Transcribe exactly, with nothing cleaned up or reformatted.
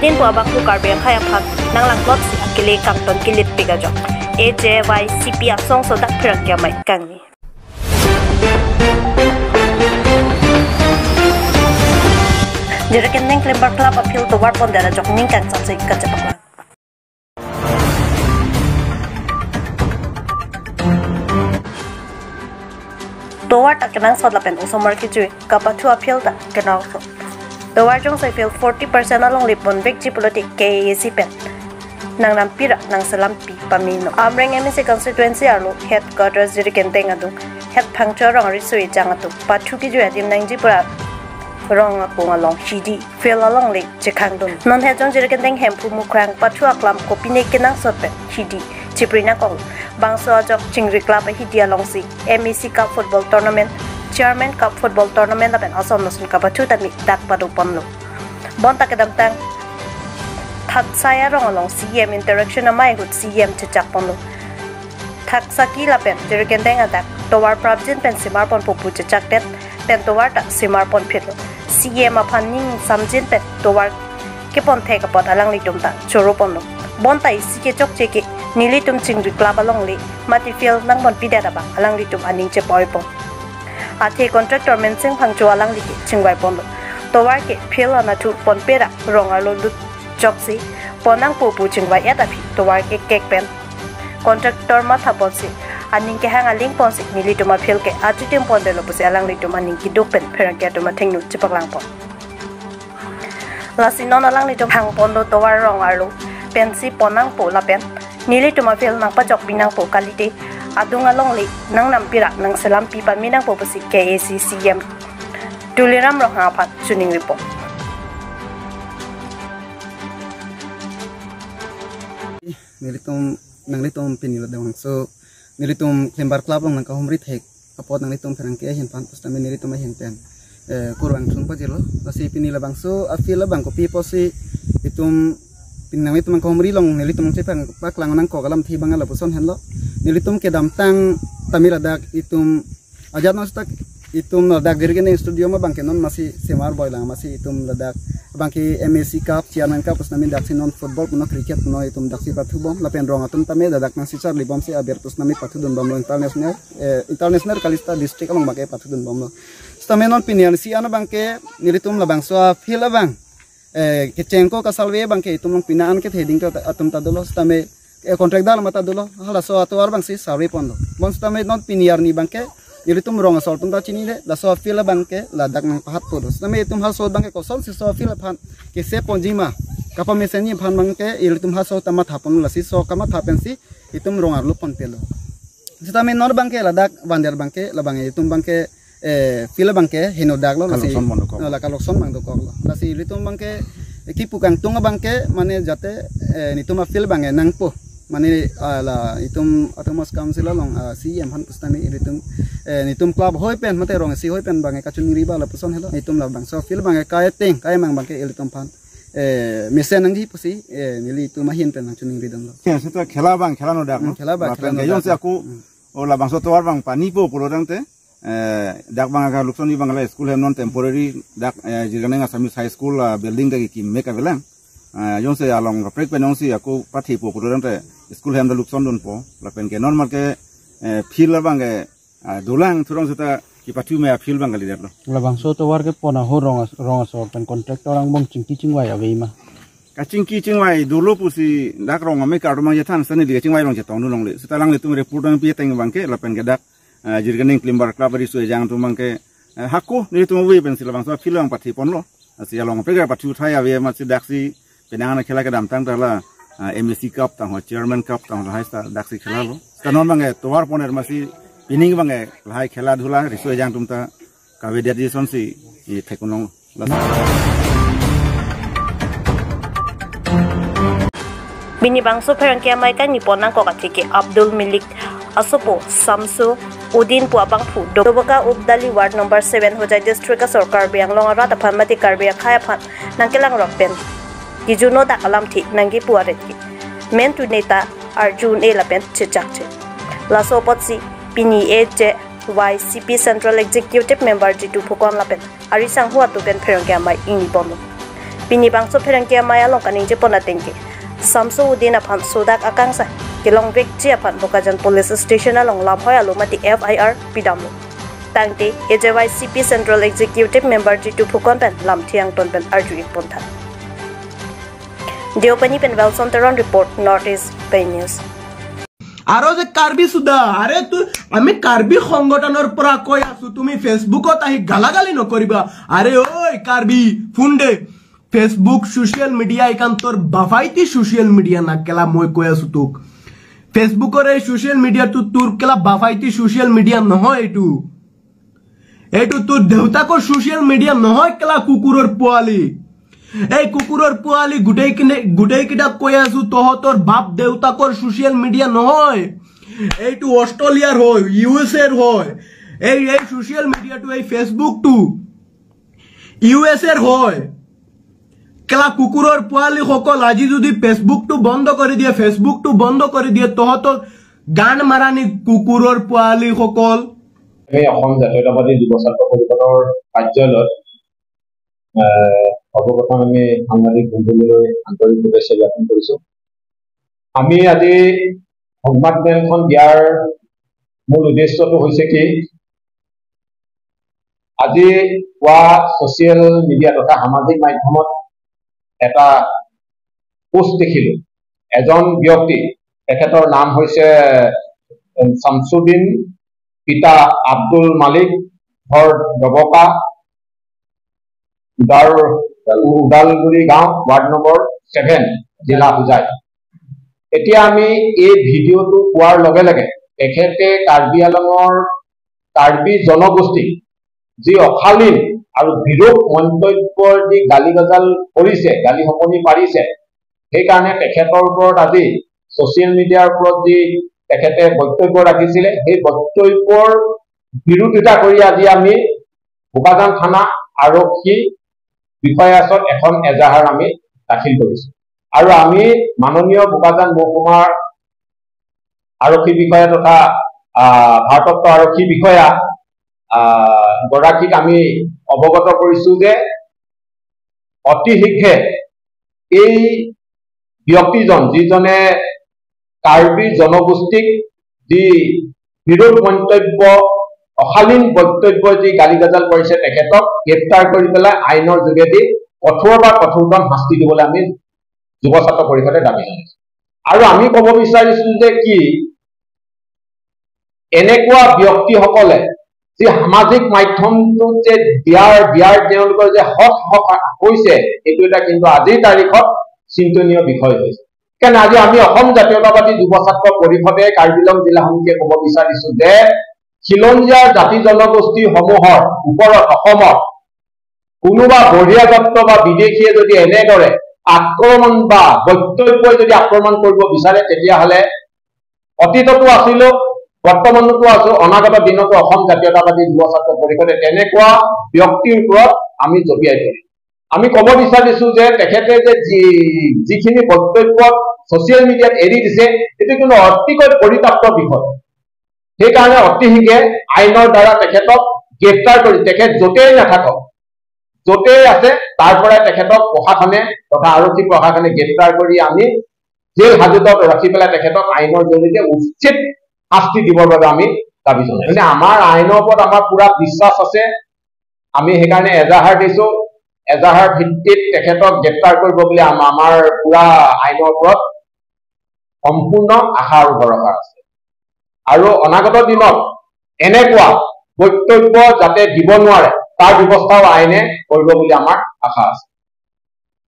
Din pu abangphu Karbi akhei aphan nanglang plot si akele kangton kilip pik ajok A J Y C P asong sodak pherangke amei kangni. Jirikindeng Klimbar Club a-field tovar pondet ajok ning kangsam si kachepaklang. Tovar ta kenangsot lapen osomar kejui kapathu a-field ta kenangsot. Tovar jongsi field forty percent alongle ponvekji pulote K A A C pen nangnampi ra nangselampi pamelo. Amreng M A C constituency arlo headquarters Jirikindeng adung het phangcho arong riso ejang atum pathu kejui adim nangji pura rong akung along hidi field alongle chekhangdun. Non hejong Jirikindeng Hemphu Mukrang pathu aklam kopine kenangsot pen hidi chipri nangkok. Bangso ajok Chingri Club ahidi alongsi M A C Cup Football Tournament, Chairman Cup Football Tournament lapen ason ason kapathu tame dak pado ponlo. Bonta kedamtang Thaksai arong along C E M interaction amei ahut C E M chechak ponlo. Thaksaki lapen Jirikindeng adak tovar prapjin pen semar ponpo pu chechakdet pen tovar ta semar ponphitlo. C E M aphan ning samjin pen tovar keponthek apot alanglitum ta choro ponlo. Bonta isi kechokche ke nelitum Chingri Club alongle mati field nangponpidet abang alanglitum aning chepoi pon. Athe contractor Mensing Phangcho alangli ke chingvai ponlo. Tovar ke field anatthu ponpe ra rong arlo lut choksi pon nangpo pu chingvai-et aphi tovar ke kek pen contractor matha ponsi aning kehang aling ponsi nelitum a-field ke achutim pondetlo pusi alanglitum aning keduk pen pherangke atum athengno chepaklang pon. Lasi non alanglitum hang ponlo tovar rong arlo pensi pon nangpo lapen nelitum a-field nangpachokpi nangpo kalite adung alongle nangnampi ra nangselampi pame nangpo pusi K A A C C E M Tuliram Ronghang aphan choningri pon. Nelitum nanglitum pini labangso nelitum Klimbar Club along nangkahumri thek apot nanglitum pherangke ahin aphan pusitame nelitum ahin pen, eh, kurvangthu pajirlo. Lasi pini labangso a-field abang kopi pusi itum pini nanglitum nangkahumri along nelitum nangchepaklang nangkok alamthe abang lapuson henlo. Nelitum kedamtang tame ladak itum ajat non seta itum ladak Jirikindeng stadium abang ke non masi semar boilang masi itum ladak abang ke M A C Cup, Chairman Cup pusitame daksi non football puno cricket puno itum daksi pathubom lapen rong atum tame ladak nangsi charlibomsi aber pusitame pathudunbomlo international, eh, international kali seta district along abang ke pathudunbomlo. Sitame non pini an si an abang ke nelitum labangso a-field abang, eh, kechengko kasalve abang ke itum along pini an kethe ding atum ta dolo sitame, eh, contract dal mata dolo halaso atovar abangsi survey ponlo. Bonsitame non pini arni abang ke nelitum rong asor atum ta chinine laso a-field abang ke ladak nangpahatpo do. Sitame itum halaso abang ke kosonsi laso a-field aphan kese ponji ma kapamesenji aphan abang ke ilitum halaso ta matha ponlo lasi laso kamatha pensi itum rong arlo ponpelo. Sitame non abang ke ladak vandet abang ke labang itum abang ke, eh, field abang ke henodak lo lasi. Kalokson abang dokok. La kalokson abang dokok lo. Lasi ilitum abang ke kipu kangtung abang ke mane jate, eh, nelitum a-field abang ke nangpo. Mane, ah, la itum autonomous council along, ah, C E M aphan pusitame ilitum, eh, nelitum club hoi pen mate rong isi hoi pen abang ke kachoningri ba lapuson henlo. Nelitum labangso field abang ke kai ateng kai mang abang ke ilitum aphan, eh, mesen nangji pusi, eh, nelitum ahin pen nangchoningri dunlo. Ya, seta khela abang khela nodak, hmm, no? Khela abang, lapen khela ke nodak. Jongsi ako, hmm, o labangso tovar abang panipo pulo tangte, eh, dak abang ke lukson abang la school hem non temporary dak, eh, Jirikindeng Assamese High School, ah, building dak kimek avelang. Eh, jongsi along kaprek pen jongsi ako pathipo pulo tangte school hem ta lukson dunpo. Lapen ke non abang ke, eh, field abang ke, ah, dolang thurong seta kepathu me a-field abang kalidetlo. Labangso tovar kepon ahut rong as-, rong asor pen contractor angbong chingki chingvai ave ma? Kachingki chingvai dolo pusi dak rong amekar atum abang chethan sani di kachingvai along chetongdun longle. Seta alanglitum report nangpi ateng abang ke lapen ke dak, eh, Jirikindeng Klimbar Club ariso ejang atum abang ke, eh, hako nelitum ave pensi labangso field abang pathe ponlo. Lasi along kaprek pathu thai ave masi daksi penang ana khela kedamtang ta la, ah, M A C Cup tangho, Chairman Cup tangho, lahai seta daksi khelalo. Seta non abang ke tovar pondet masi pining abang ke lahai khela dhula riso ejang atum ta kavedetji asonsi ithek-un longlo. Pini bangso pherangke amei kangni pon nangkok athe ke Abdul Malik asopo Samsu Udin pu abangphu Dobaka Updali Ward number seven Hojai District asor Karbi Anglong arat aphan mate Karbi akhei aphan nangkelangrok pen kijuno dak alamthe nangkipu aret ke mentune ta arju-un-e lapen chechakche. Laso apotsi pini A J Y C P Central Executive Member Jitu Phukan lapen ari sangho atum pen pherangke amei ingni ponlo. Pini bangso pherangke amei along kaningje pon atengke, Samsu Uddin aphan sodak akangsai kelongvekji aphan Bokajan Police Station along lamhoi alo mati F I R pidamlo. Tangte A J Y C P Central Executive Member Jitu Phukan pen lamthe angton pen arju-ik pontha. Deopani pen Welson Teron report, North East Pei News. আৰু যে কাৰ্বি সুধা, আৰে তো আমি কাৰ্বি সংগঠনৰ পৰা কৈ আছো, তুমি ফেচবুকত আহি গালাগালি নকৰিবা। আৰে ঐ কাৰ্বি ফুণ্ডে, ফেচবুক ছ'চিয়েল মিডিয়া একান তোৰ বাফাইতি ছ'চিয়েল মিডিয়া না কেলা, মই কৈ আছো তোক। ফেচবুকৰ এই ছ'চিয়েল মিডিয়াটো তোৰ কেলা বাফাইতি ছ'চিয়েল মিডিয়া নহয় এইটো। এইটো তোৰ দেউতাকৰ ছ'চিয়েল মিডিয়া নহয় কেলা, কুকুৰৰ পোৱালি। এই কুকুৰৰ পোৱালি, গোটেই কিনে গোটেইকেইটাক কৈ আছো, তহঁতৰ বাপ দেউতাকৰ ছ'চিয়েল মিডিয়া নহয়। এইটো অষ্ট্ৰেলিয়াৰ হয়, ইউ এছ এৰ হয়। এই এই ছ'চিয়েল মিডিয়াটো, এই ফেচবুকটো ইউ এছ এৰ হয়। কেলা কুকুৰৰ পোৱালিসকল, আজি যদি ফেচবুকটো বন্ধ কৰি দিয়ে, ফেচবুকটো বন্ধ কৰি দিয়ে, তহঁতক গান মাৰানি কুকুৰৰ পোৱালিসকল। আমি অসম জাতীয়তাবাদী যুৱ ছাত্ৰ পৰিষদৰ কাৰ্যালয়ত, আহ, সৰ্বপ্ৰথম আমি সাংবাদিক বন্ধুলৈ আন্তৰিক শুভেচ্ছা জ্ঞাপন কৰিছো। আমি আজি সংবাদ মেলখন দিয়াৰ মূল উদ্দেশ্যটো হৈছে কি, আজি পুৱা ছ'চিয়েল মিডিয়া তথা সামাজিক মাধ্যমত এটা পোষ্ট দেখিলো। এজন ব্যক্তি, তেখেতৰ নাম হৈছে, উম, শামছুদ্দিন, পিতা আব্দুল মালিক, ঘৰ ডবকা, ওদাল-, ওদালগুৰি গাঁও, ৱাৰ্ড নম্বৰ ছেভেন, জিলা হোজাই। এতিয়া আমি এই ভিডিঅ'টো পোৱাৰ লগে লগে তেখেতে কাৰ্বি আংলঙৰ কাৰ্বি জনগোষ্ঠীক যি অশালীন আৰু বিৰূপ মন্তব্যৰ যি গালি গাজাল কৰিছে, গালি শপনি পাৰিছে, সেইকাৰণে তেখেতৰ ওপৰত আজি ছ'চিয়েল মিডিয়াৰ ওপৰত যি তেখেতে বক্তব্য ৰাখিছিলে, সেই বক্তব্যৰ বিৰোধিতা কৰি আজি আমি বোকাজান থানা আৰক্ষী বিষয়াৰ ওচৰত এখন এজাহাৰ আমি দাখিল কৰিছো। আৰু আমি মাননীয় বোকাজান মহকুমাৰ আৰক্ষী বিষয়া তথা, আহ, ভাৰপ্ৰাপ্ত আৰক্ষী বিষয়া, আহ, গৰাকীক আমি অৱগত কৰিছো যে অতি শীঘ্ৰে এই ব্যক্তিজন, যিজনে কাৰ্বি জনগোষ্ঠীক যি বিৰূপ মন্তব্য, অশালীন বক্তব্য, যি গালি গাজাল কৰিছে, তেখেতক গ্ৰেপ্তাৰ কৰি পেলাই আইনৰ যোগেদি কঠোৰ বা কঠোৰতম শাস্তি দিবলৈ আমি যুৱ ছাত্ৰ পৰিষদে দাবী জনাইছো। আৰু আমি ক'ব বিচাৰিছো যে কি, এনেকুৱা ব্যক্তিসকলে যি সামাজিক মাধ্যমটোত যে দিয়াৰ দিয়াৰ তেওঁলোকৰ যে হক হক হৈছে, এইটো এটা কিন্তু আজিৰ তাৰিখত চিন্তনীয় বিষয় হৈছে। কাৰণ আজি আমি অসম জাতীয়তাবাদী যুৱ ছাত্ৰ পৰিষদে কাৰ্বি আংলং জিলা সমিতিয়ে ক'ব বিচাৰিছো যে খিলঞ্জীয়া জাতি জনগোষ্ঠীসমূহৰ ওপৰত অসমত কোনোবা বহিৰাগত বা বিদেশীয়ে যদি এনেদৰে আক্ৰমণ বা বক্তব্যই যদি আক্ৰমণ কৰিব বিচাৰে, তেতিয়াহ'লে অতীততো আছিলো, বৰ্তমানতো আছো, অনাগত দিনতো অসম জাতীয়তাবাদী যুৱ ছাত্ৰ পৰিষদে তেনেকুৱা ব্যক্তিৰ ওপৰত আমি জঁপিয়াই পৰিম। আমি ক'ব বিচাৰিছো যে তেখেতে যে যি যিখিনি বক্তব্য ছ'চিয়েল মিডিয়াত এৰি দিছে, এইটো কিন্তু অতিকৈ পৰিতাপ্ত বিষয়। সেইকাৰণে অতি শীঘ্ৰে আইনৰ দ্বাৰা তেখেতক গ্ৰেপ্তাৰ কৰি তেখেত য'তেই নাথাকক, য'তেই আছে, তাৰ পৰাই তেখেতক প্ৰশাসনে তথা আৰক্ষী প্ৰশাসনে গ্ৰেপ্তাৰ কৰি আনি জেল হাজতত ৰাখি পেলাই তেখেতক আইনৰ জৰিয়তে উচিত শাস্তি দিবৰ বাবে আমি দাবী জনাইছো। মানে আমাৰ আইনৰ ওপৰত আমাৰ পূৰা বিশ্বাস আছে। আমি সেইকাৰণে এজাহাৰ দিছো, এজাহাৰ ভিত্তিত তেখেতক গ্ৰেপ্তাৰ কৰিব বুলি আম- আমাৰ পূৰা আইনৰ ওপৰত সম্পূৰ্ণ আশা আৰু ভৰসা আছে। আৰু অনাগত দিনত এনেকুৱা বক্তব্য যাতে দিব নোৱাৰে, তাৰ ব্যৱস্থাও আইনে কৰিব বুলি আমাৰ আশা আছে।